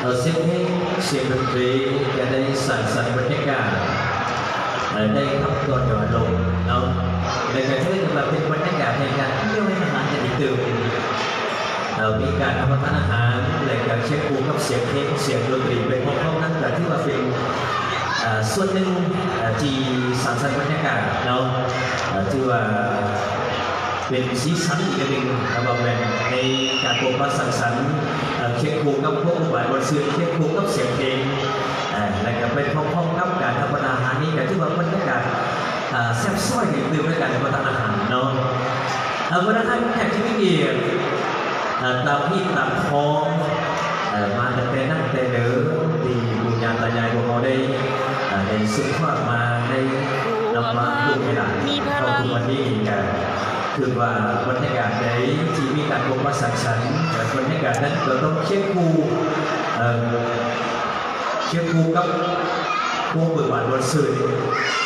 ເອົາ ສຽງເພງ ສຽງດົນຕີ ກະໄດ້ສ້າງສັນບັນຍາກາດ ເອີ ໄດ້ຄັບກອນອາລົມເນາະ ແລະກະຖືວ່າເປັນບັນຍາກາດໃນການທ່ຽວຮ້ານອາຫານກັນອີກຕື່ມ. ເອີ ມີການຮັບປະທານອາຫານ ແລະກະຄຽງຄູ່ກັບສຽງເພງ ສຽງດົນຕີໄປພ້ອມໆກັນ ກະຖືວ່າເປັນ ເອີ ສ່ວນໜຶ່ງ ເອີ ທີ່ສ້າງສັນບັນຍາກາດເນາະ ເອີ ຖືວ່າ ເປັນສີສັນອີກອັນໜຶ່ງ ກະວ່າແມ່ນ ໃນການພົບປະສັງສັນ ເອີ ຄຽງຄູ່ກັບພວກລູກບ້ານມ່ວນຊື່ນ ຄຽງຄູ່ກັບສຽງເພງ ເອີ ແລະກະໄປພ້ອມໆກັບການຮັບປະທານອາຫານນີ້ ກະຖືວ່າບັນຍາກາດ ເອີ ແຊບຊ້ອຍຕື່ມໃນການຮັບປະທານອາຫານເນາະ. ເອີ ບັນດາທ່ານແຂກທີ່ມີກຽດ ເອີ ຕາມຮີດຕາມຄອງ ເອີ ມາຕັ້ງແຕ່ນັ້ນແຕ່ເດີ ທີ່ປູ່ຍ່າຕາຍາຍພວກເຮົາໄດ້ ເອີ ໄດ້ສືບທອດມາ ໄດ້ນຳມາໃຫ້ລູກໃຫ້ຫຼານເຮົາທຸກວັນນີ້ນີ້ ກະຄືວ່າບັນຍາກາດໃດທີ່ມີການພົບປະສັງສັນ ກະບັນຍາກາດນັ້ນກະຕ້ອງຄຽງຄູ່ ເອີ ຄຽງຄູ່ກັບຄວາມເບີກບານມ່ວນຊື່ນ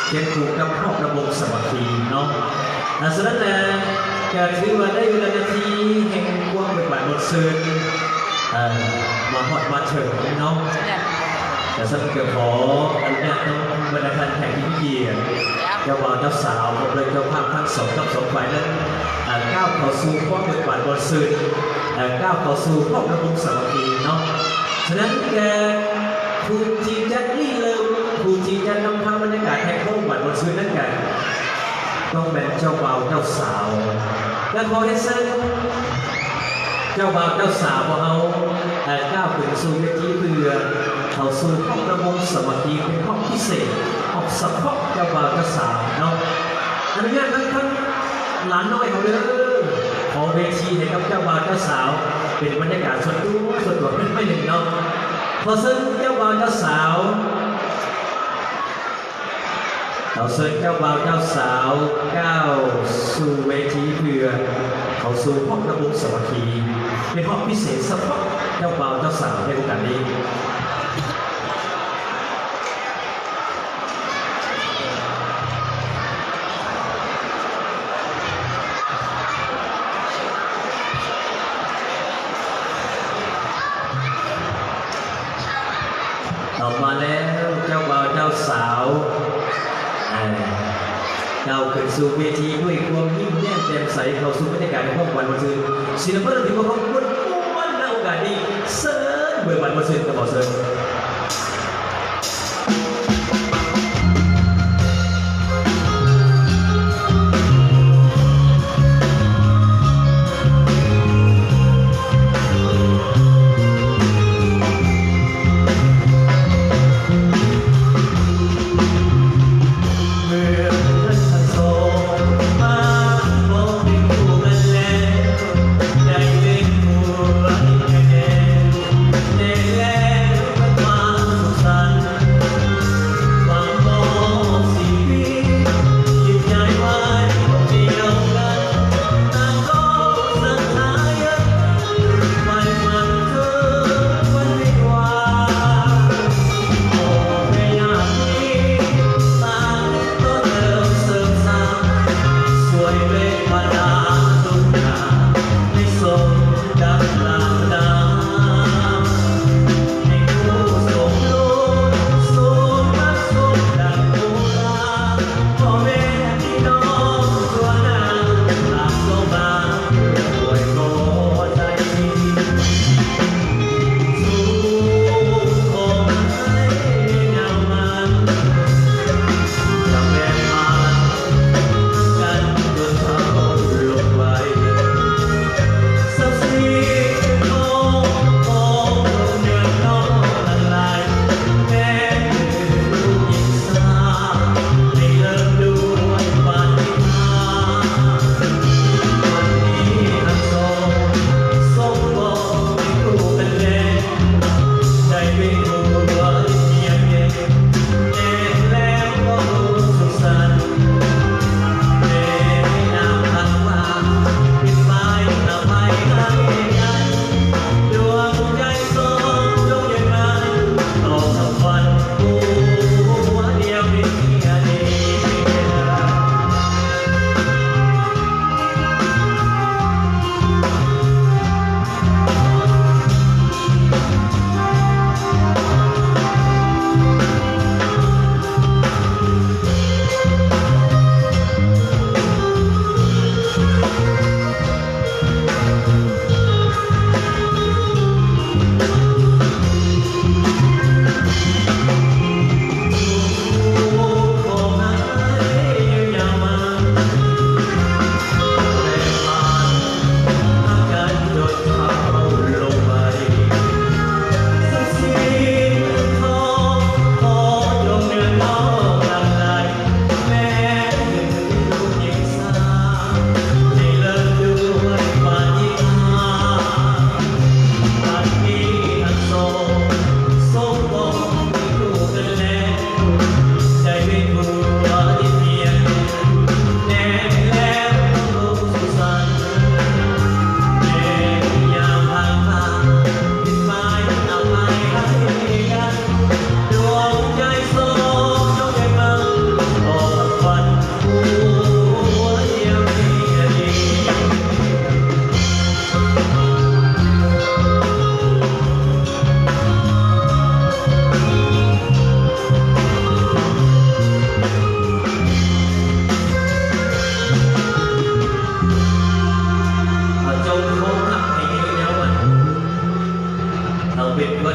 ຄຽງຄູ່ກັບຄວາມລະບົງສາມັກຄີເນາະ. ອາ ສະນັ້ນແຫຼະ ກະຖືວ່າໄດ້ເວລານາທີແຫ່ງຄວາມເບີກບານມ່ວນຊື່ນ ເອີ ມາຮອດມາເຖິງເນາະ. ກະສະນັ້ນກະຂໍອະນຸຍາດນຳບັນດາທ່ານແຂກທີ່ມີກຽດ ເຈົ້າບ່າວເຈົ້າສາວ ພ້ອມດ້ວຍເຈົ້າພາບທັງສອງກັບສອງຝ່າຍນັ້ນ ເອີ ກ້າວເຂົ້າສູ່ຄວາມເບີກບານມ່ວນຊື່ນ ເອີ ກ້າວເຂົ້າສູ່ຄວາມລະບົງສາມັກຄີເນາະ. ສະນັ້ນກະຜູ້ທີ່ຈະລິເລີ່ມ ຜູ້ທີ່ຈະນຳພາບັນຍາກາດໃຫ້ຄວາມເບີກບານມ່ວນຊື່ນນັ້ນກະ ຕ້ອງແມ່ນເຈົ້າບ່າວເຈົ້າສາວ ແລະຂໍຮຽນເຊີນເຈົ້າບ່າວເຈົ້າສາວພວກເຮົາ ເອີ ກ້າວຂຶ້ນສູ່ເວທີເພື່ອເຂົ້າສູ່ຮອບລະບົງສາມັກຄີ ເປັນຮອບພິເສດ ຮອບສະເພາະເຈົ້າບ່າວເຈົ້າສາວເນາະ. ອະນຸຍາດທັງ ທັງຫຼານນ້ອຍເຮົາເດີ ຂໍເວທີໃຫ້ກັບເຈົ້າບ່າວເຈົ້າສາວ ເປັນບັນຍາກາດສ່ວນຕົວ ສ່ວນຕົວເພິ່ນໜ້ອຍໜຶ່ງເນາະ. ຂໍເຊີນເຈົ້າບ່າວເຈົ້າສາວ ຂໍເຊີນເຈົ້າບ່າວເຈົ້າສາວກ້າວສູ່ເວທີເພື່ອເຂົ້າສູ່ຮອບລະບົງສາມັກຄີ ເປັນຮອບພິເສດສະເພາະເຈົ້າບ່າວເຈົ້າສາວໃນໂອກາດນີ້. ເຂົ້າມາແລ້ວ ເຈົ້າບ່າວເຈົ້າສາວ ເອີ ກ້າວຂຶ້ນສູ່ເວທີດ້ວຍຄວາມຍິ້ມແຍ້ມແຈ່ມໃສ ເຂົ້າສູ່ບັນຍາກາດຂອງຂວັນວັນຊື່ນ ສິລະປິນທີ່ພວກເຮົາມ່ວນໆ ໃນໂອກາດນີ້ ເຊີນເບີກບານມ່ວນຊື່ນ ຂໍເຊີນ. ເມື່ອເພິ່ນທັງສອງມາພໍ້ກັນຄູ່ກັນແລ້ວ ໄດ້ເປັນຄູ່ກັນແລ້ວ ແຕ່ແລ້ວກໍຕ້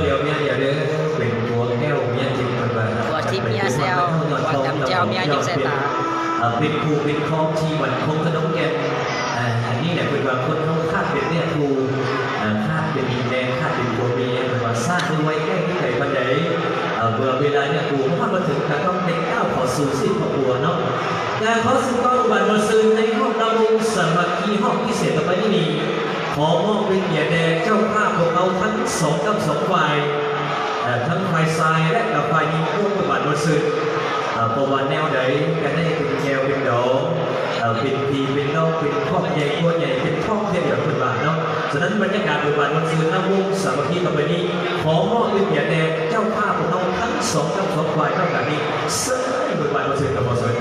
ດຽວເມຍດຽວເດີ ເປັນຜົວແກ້ວເມຍຈິດເພິ່ນວ່າ ຜົວທິບເມຍແຊວ ຜົວດຳແຈ່ວເມຍຍິ້ມໃສ່ຕາ ເປັນຄູ່ເປັນຄອງທີ່ໝັ້ນຄົງຂະໜົງແກ່ນ. ອັນນີ້ແຫຼະເພິ່ນວ່າຄົນເຮົາຄາດເປັນເນື້ອຄູ່ ຄາດເປັນອີ່ແມ່ ຄາດເປັນຜົວເມຍ ເພິ່ນວ່າຊາດໄດ້ໄວໃກ້ທີ່ໃຈປານໃດ. ເມື່ອເວລາເນື້ອຄູ່ເຮົາມາເຖິງ ກະຕ້ອງໄດ້ກ້າວເຂົ້າສູ່ຊີວິດຄອບຄົວເນາະ. ກະຂໍສືບຕໍ່ບົດບາດມ່ວນຊື່ນໃນຮອບລຳວົງສາມັກຄີຮອບພິເສດຕໍ່ໄປນີ້ ຂໍມອບເປັນກຽດແດ່ເຈົ້າພາບພວກເຮົາທັງສອງກັບສອງຝ່າຍ ເອີ ທັງຝ່າຍຊາຍ ແລະ ກະຝ່າຍຍິງ ຮ່ວມກັບບາດມ່ວນຊື່ນ ເອີ ເພາະວ່າແນວໃດກະໄດ້ເປັນແກ້ວເປັນດອງ ເອີ ເປັນພີ່ເປັນນ້ອງ ເປັນຄອບໃຫຍ່ຄົວໃຫຍ່ ເປັນທ້ອງເທື່ອດຽວເພິ່ນວ່າເນາະ. ສະນັ້ນບັນຍາກາດເບິ່ງບາດມ່ວນຊື່ນນຳວົງສາມັກຄີຕໍ່ໄປນີ້ ຂໍມອບເປັນກຽດແດ່ເຈົ້າພາບພວກເຮົາທັງສອງກັບສອງຝ່າຍນຳກັນນີ້ ເຊີນເບິ່ງບາດມ່ວນຊື່ນກັບພໍ່ສວຍ.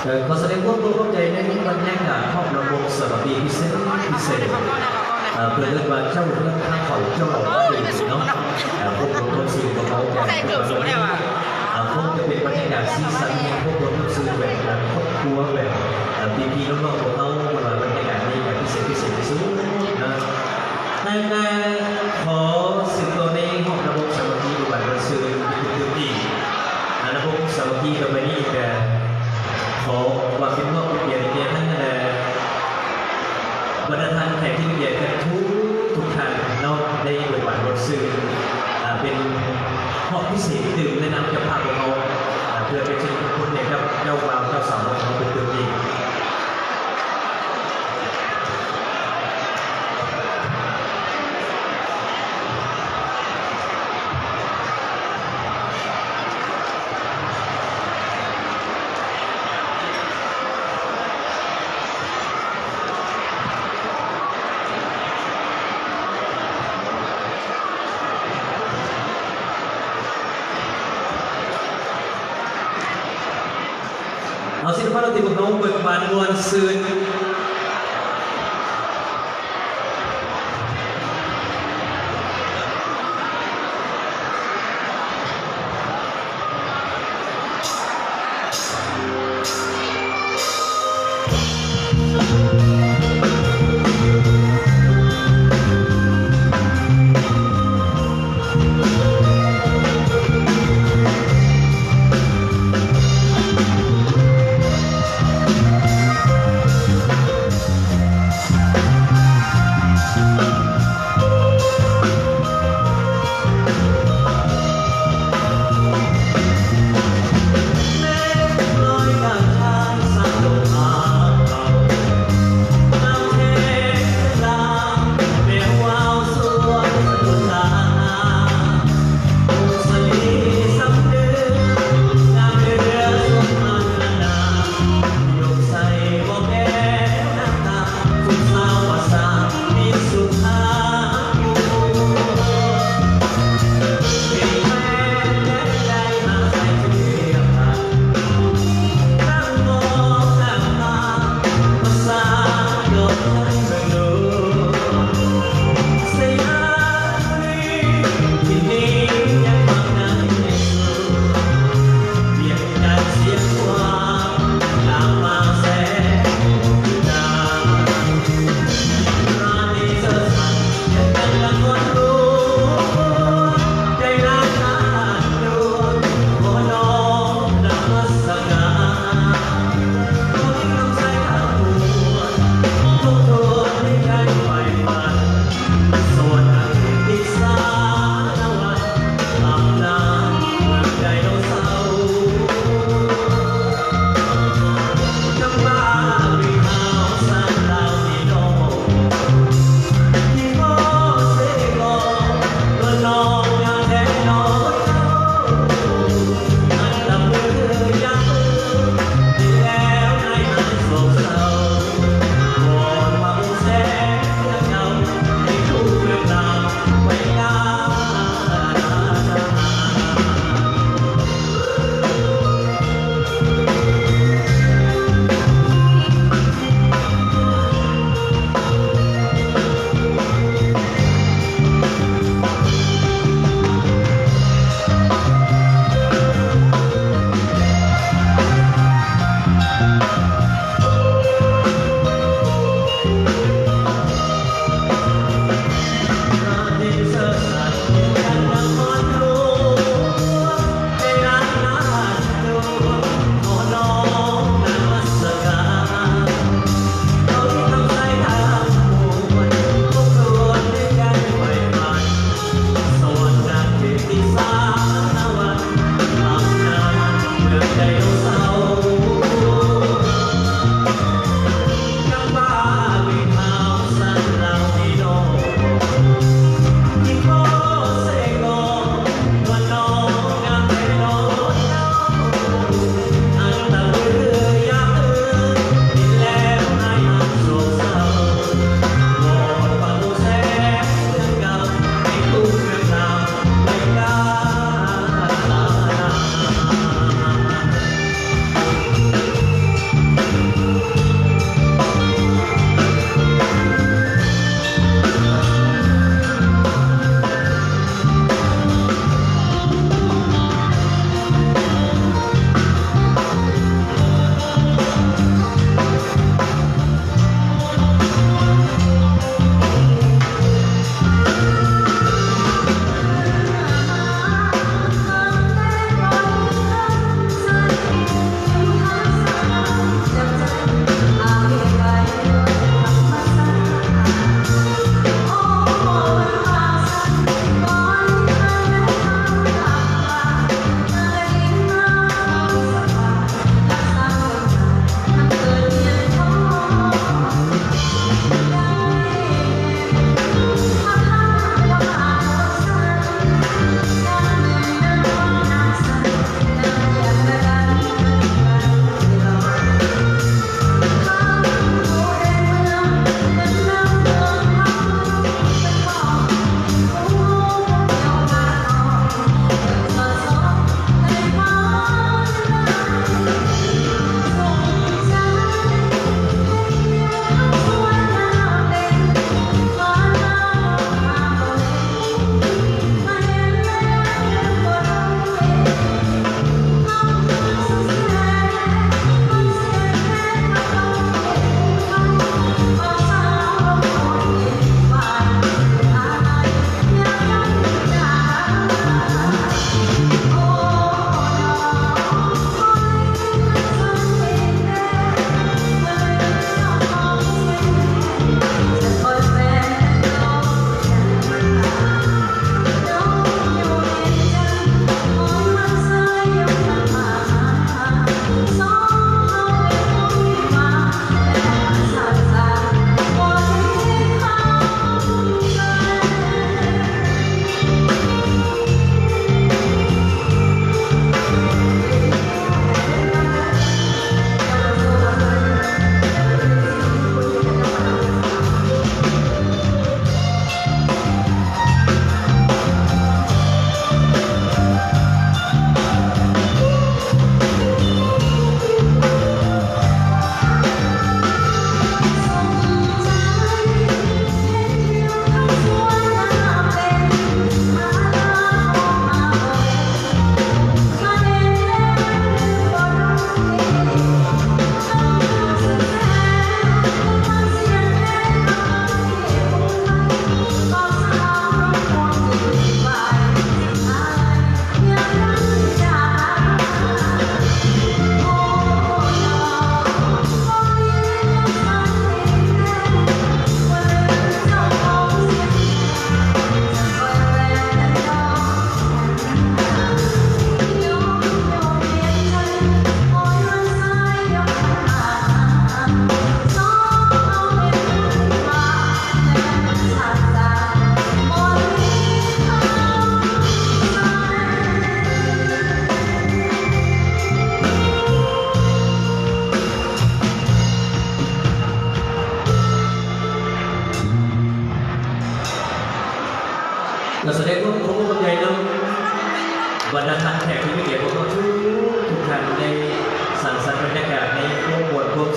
ເອີ ຂໍສະແດງຄວາມຂອບໃຈໃນບັນຍາກາດຮອບລຳວົງສາມັກຄີພິເສດ ພິເສດ ເອີ ເພິ່ນເອີ້ນວ່າເຈົ້າເຮືອນພາເຂົ້າເຈົ້າເຫຼົ່າພາດື່ມເນາະ. ເອີ ພວກເຮົາຊື່ພວກເຮົາ ໃສ່ເກີບສູງແທ້ຫວາ? ເອີ ຄົງຈະເປັນບັນຍາກາດສີສັນໃຫ້ພວກເຮົາຊື່ແບບຄອບຄົວ ແບບ ເອີ ພີ່ໆນ້ອງໆພວກເຮົາ ເພາະວ່າບັນຍາກາດນີ້ກໍພິເສດ ພິເສດທີ່ສຸດເນາະ. ແຕ່ ແຕ່ຂໍສືບຕໍ່ໃນຮອບລຳວົງສາມັກຄີຢູ່ບ້ານດອນຊືນຕື່ມອີກ. ອາ ລຳວົງສາມັກຄີຕໍ່ໄປນີ້ກະຂໍຄວາມເປັນຮອບເປັນກຽດແກ່ທ່ານ ແລະ ບັນດາທ່ານແຂກທີ່ເປັນກຽດກັນທຸກ ທຸກທ່ານເນາະ ໃນເຂດບ້ານດອນຊືນ ອາ ເປັນຮອບພິເສດຕື່ມໃນນາມເຈົ້າພາບຂອງເຮົາ ອາ ເພື່ອເປັນສິລິມຸງຄຸນໃຫ້ກັບເຈົ້າບ່າວເຈົ້າສາວຂອງເຮົາເປັນຕື່ມອີກ. ເອົາ ສິລະປະທີ່ພວກເຮົາເບິ່ງບານມ່ວນຊື່ນ.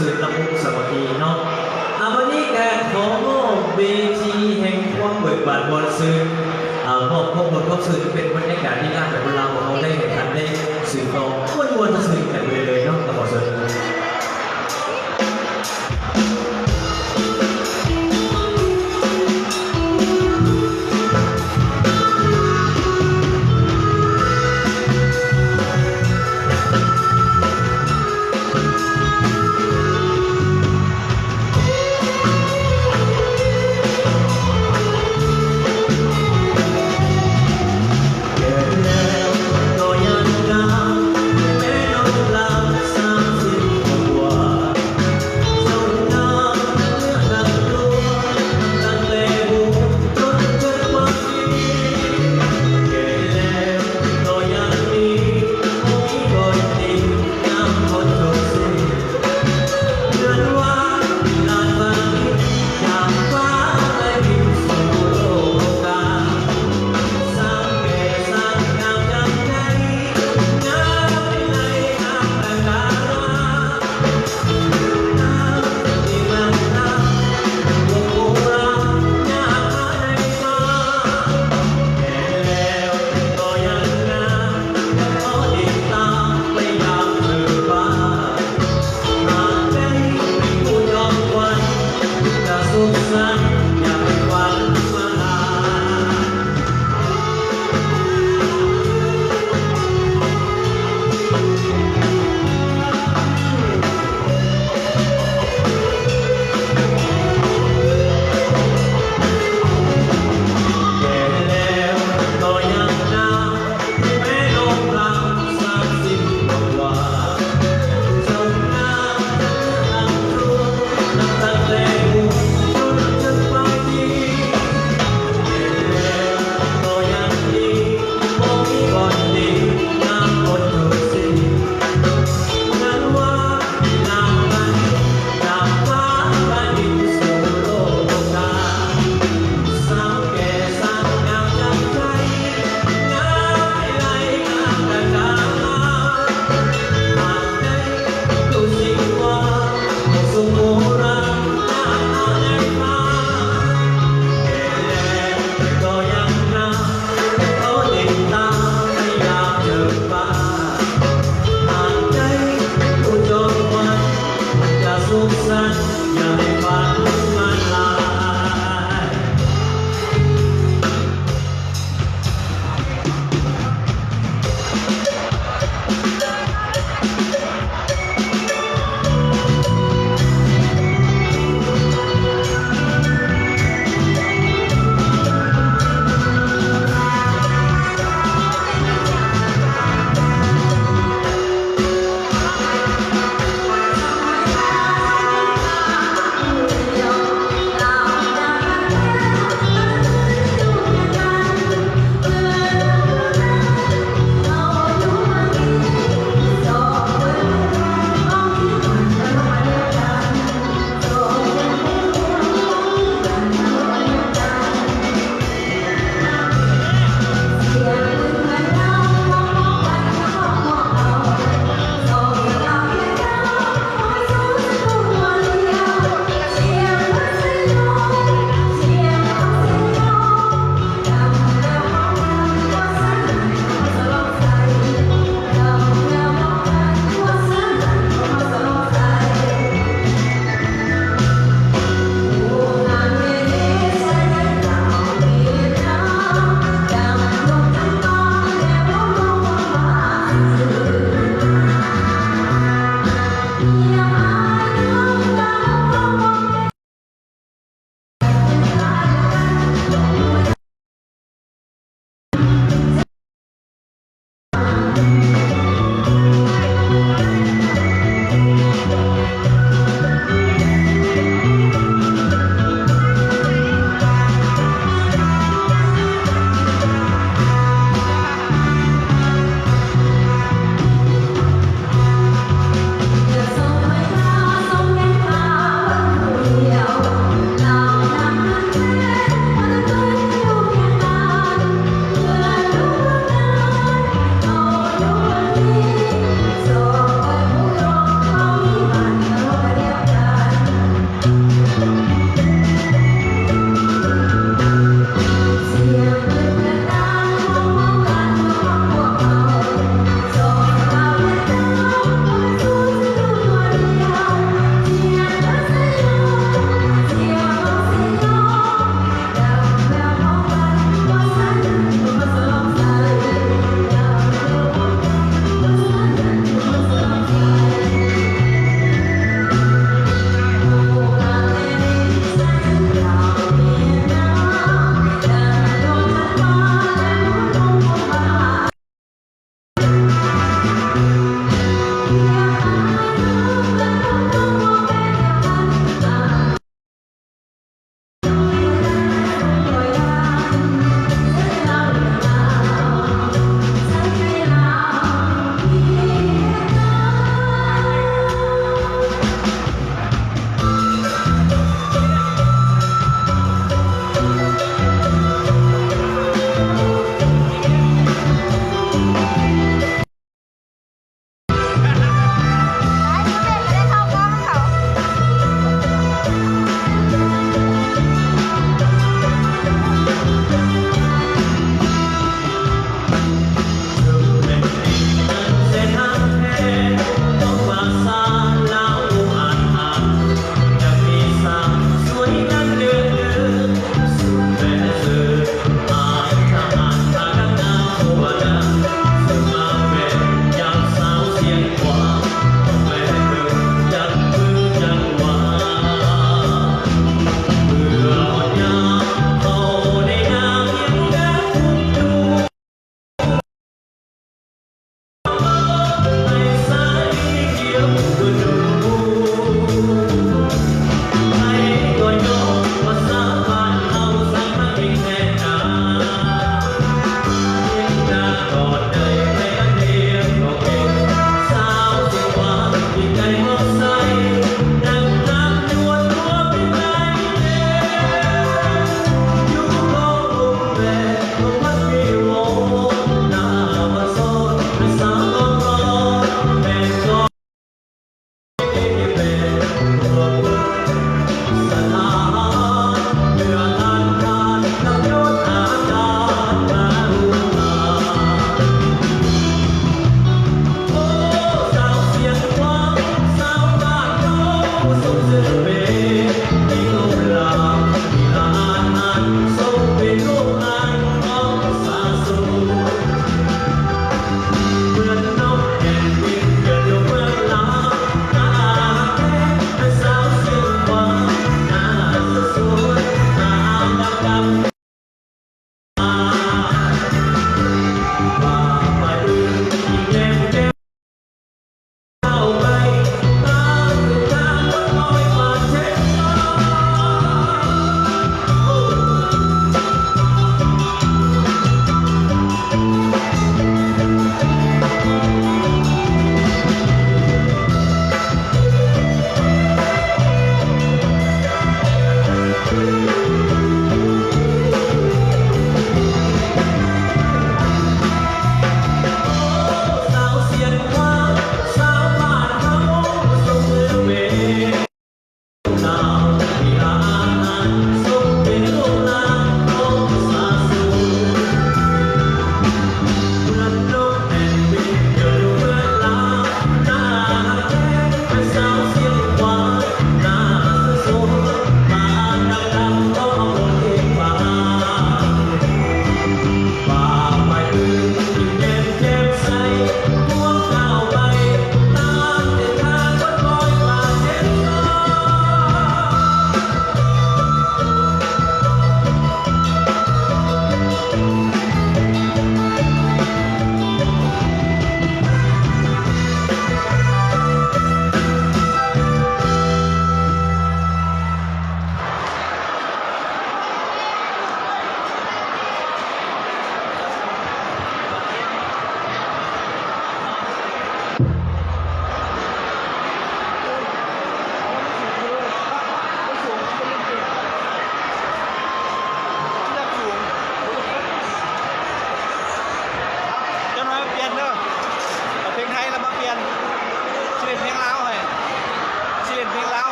ຊື່ນລຳວົງສາມັກຄີເນາະ. ອາ ບັດນີ້ກະຂໍມອບເວທີແຫ່ງຄວາມເບີກບານມ່ວນຊື່ນ ອາ ມອບຄວາມມ່ວນຄວາມຊື່ນ ເປັນບັນຍາກາດດີງາມໃຫ້ພວກເຮົາ ພວກເຮົາໄດ້ໃຫ້ທ່ານໄດ້ສືບຕໍ່ມ່ວນໆຊື່ນກັນໄປເລື້ອຍໆເນາະ. ຂໍເຊີນ.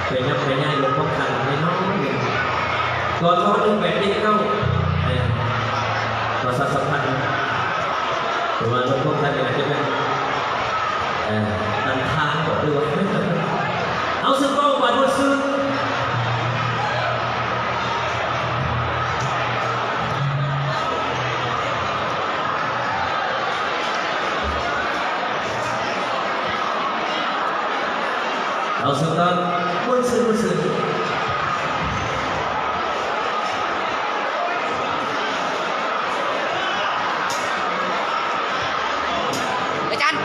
ໄປຍັບໄປຍ້າຍລົງຂອງທ່ານແນ່ນອນ. ກທ ໜຶ່ງແປດເຈັດເກົ້າ ເອີ ປະຊາສຳພັນ ເພາະວ່າລົງຂອງທ່ານນີ້ອາດຈະແມ່ນ ເອີ ນຳທາງບໍ ຫຼືວ່າ ເອົາ ເຊີນເວົ້າບາດຫົວຊື່. ເອົາ ສະຕາດ ມ່ວນຊື່ນ ມ່ວນຊື່ນ. ອາຈານ.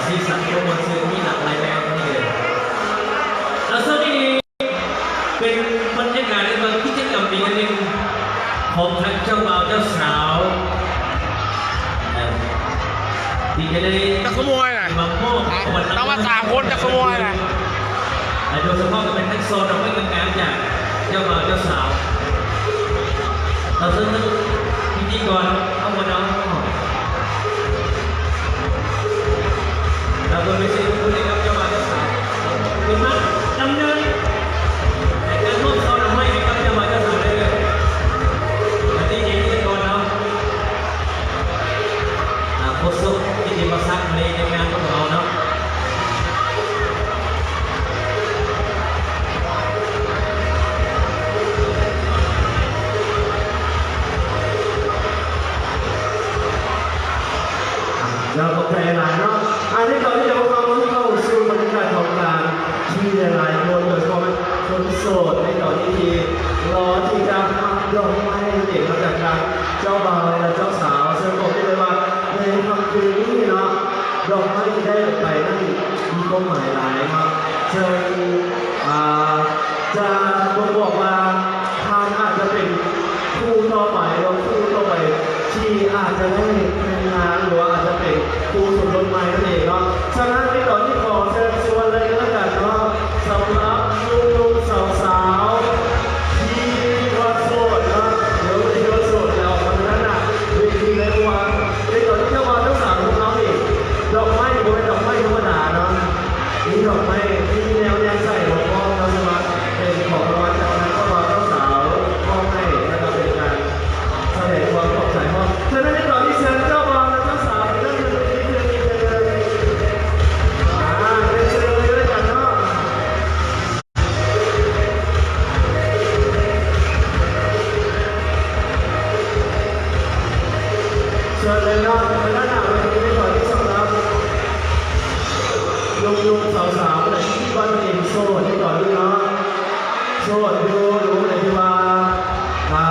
ສີສັນຂອງມວນຊື່ນມີຫຼາກຫຼາຍແນວນີ້ເລີຍ. ແລ້ວສ່ວນນີ້ເປັນບັນຍາກາດ ຫຼືວ່າກິດຈະກຳອີກອັນໜຶ່ງຂອງທາງເຈົ້າບ່າວເຈົ້າສາວ ເອີ ທີ່ຈະໄດ້ ຈັກສະໝ່ວຍນະ ມາມອບຂວັນລາງວັນ ຕັ້ງມາສາມຄົນ ຈັກສະໝ່ວຍນະ ແລະ ໂດຍສະເພາະກໍເປັນທັງຊ່ອດອກໄມ້ງາມໆຈາກເຈົ້າບ່າວເຈົ້າສາວ. ເອົາເຊີນທ່ານພິທີກອນເອົາໝົດເອົາ ລະເພິ່ນເປັນສິລິມຸງຄຸນໃຫ້ກັບເຈົ້າບ່າວເຈົ້າສາວ ເພິ່ນມາດຳເນີນໃນການມອບຊ່ອດອກໄມ້ໃຫ້ກັບເຈົ້າບ່າວເຈົ້າສາວໄດ້ເລີຍ. ອັນນີ້ເອງກ່ອນເນາະ ອ່າ ໂຄສົກກິດຕິມະສັກໃນງານຂອງເຮົາເນາະ. ເຈົ້າ ຂອບໃຈຫຼາຍເນາະ. ອັນນີ້ຕອນນີ້ເຮົາກໍເຂົ້າສູ່ບັນຍາກາດຂອງການທີ່ຫຼາຍໆຄົນ ໂດຍສະເພາະຄົນໂສດໃນຕອນນີ້ທີ່ລໍທີ່ຈະຮັບດອກໄມ້ນັ້ນເອງເນາະ ຈາກທາງເຈົ້າບ່າວ ແລະ ເຈົ້າສາວ. ເຊິ່ງບອກໄດ້ເລີຍວ່າໃນຄ່ຳຄືນນີ້ເນາະ ດອກໄມ້ທີ່ໄດ້ອອກໄປນັ້ນມີຄວາມໝາຍຫຼາຍເນາະ ເຊິ່ງ ອ່າ ຈະບົ່ງບອກວ່າທ່ານອາດຈະເປັນຄູ່ຕໍ່ໄປ ຫຼື ຄູ່ຕໍ່ໄປທີ່ອາດຈະໄດ້ແຕ່ງງານ ຫຼືວ່າອາດຈະເປັນຄູ່ສົມລົດໃໝ່ນັ້ນເອງເນາະ. ສະນັ້ນໃນຕອນນີ້ຂໍເຊີນຊວນເລີຍກໍແລ້ວກັນເນາະ ສຳລັບໜຸ່ມໆສາວໆທີ່ວ່າໂສດເນາະ ຫຼືວ່າທີ່ວ່າໂສດແລ້ວອອກມາທາງດ້ານໜ້າເວທີເລີຍ ເພາະວ່າໃນຕອນທີ່ເຈົ້າບ່າວເຈົ້າສາວຂອງເຮົານີ້ ດອກໄມ້ນີ້ບໍ່ແມ່ນດອກໄມ້ທຳມະດາເນາະ. ມີດອກໄມ້ ມີແນວ ແນວໃສ່ມາພ້ອມເນາະ ເຊິ່ງວ່າເປັນຂອງລາງວັນຈາກທາງເຈົ້າບ່າວເຈົ້າສາວມອບໃຫ້ ແລະ ກໍເປັນການສະແດງຄວາມຂອບໃຈພ້ອມ. ສະນັ້ນໃນຕອນນີ້ເຊີນເຈົ້າບ່າວ ແລະ ເຈົ້າສາວໄປນັ່ງຢູ່ທີ່ເດີມອີກເທື່ອໜຶ່ງ. ອ່າ ຮຽນເຊີນເລີຍກໍແລ້ວກັນເນາະ. ເຊີນເລີຍເນາະ ທາງດ້ານໜ້າເວທີໄດ້ ຕອນນີ້ສຳລັບໜຸ່ມໆສາວໆ ຜູ້ໃດທີ່ຄິດວ່າຕົວເອງໂສດໃນຕອນນີ້ເນາະ ໂສດຢູ່ ຫຼືວ່າຜູ້ໃດທີ່ວ່າ ອ່າ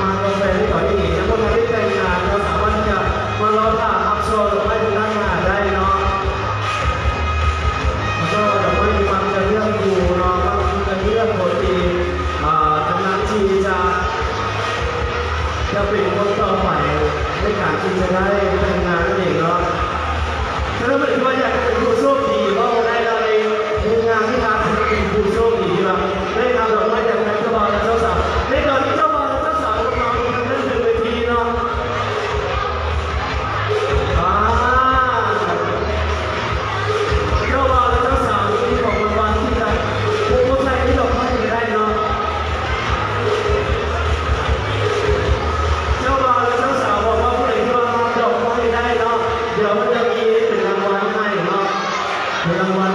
ມາກັບແຟນໃນຕອນນີ້ ຍັງບໍ່ທັນໄດ້ແຕ່ງງານ ກໍສາມາດທີ່ຈະມາລໍຖ້າຮັບຊ່ອດອກໄມ້ທາງດ້ານໜ້າໄດ້ເນາະ. ແລ້ວກໍດອກໄມ້ນີ້ມັກຈະເລືອກຄູ່ເນາະ ມັກຈະເລືອກຄົນທີ່ ອ່າ ກຳລັງທີ່ຈະ ຈະເປັນຄົນຕໍ່ໄປໃນການທີ່ຈະໄດ້ແຕ່ງງານນັ້ນເອງເນາະ. ສະນັ້ນໝາຍເຖິງວ່າຢາກຈະເປັນຜູ້ໂຊກດີ ເວົ້າໄດ້ເນາະ ໃນ ໃນງານທີ່ທ່ານເປັນຜູ້ໂຊກດີທີ່ວ່າໄດ້ຮັບດອກໄມ້ຈາກທາງເຈົ້າບ່າວ ແລະ ເຈົ້າສາວ. ໃນຕອນນີ້ເຈົ້າບ່າວ ແລະ ເຈົ້າສາວຂອງເຮົາກຳລັງຂຶ້ນເວທີເນາະ. ອ່າ ເຈົ້າບ່າວ ແລະ ເຈົ້າສາວມີຂອງລາງວັນທີ່ຈະ ຜູ້ ຜູ້ໃສ່ດອກໄມ້ນີ້ໄດ້ເນາະ. ເຈົ້າບ່າວ ແລະ ເຈົ້າສາວບອກວ່າຜູ້ໃດທີ່ວ່າຮັບດອກໄມ້ໄດ້ເນາະ ດຽວມັນຈະມີເປັນລາງວັນໃຫ້ເນາະ ເປັນລາງວັນ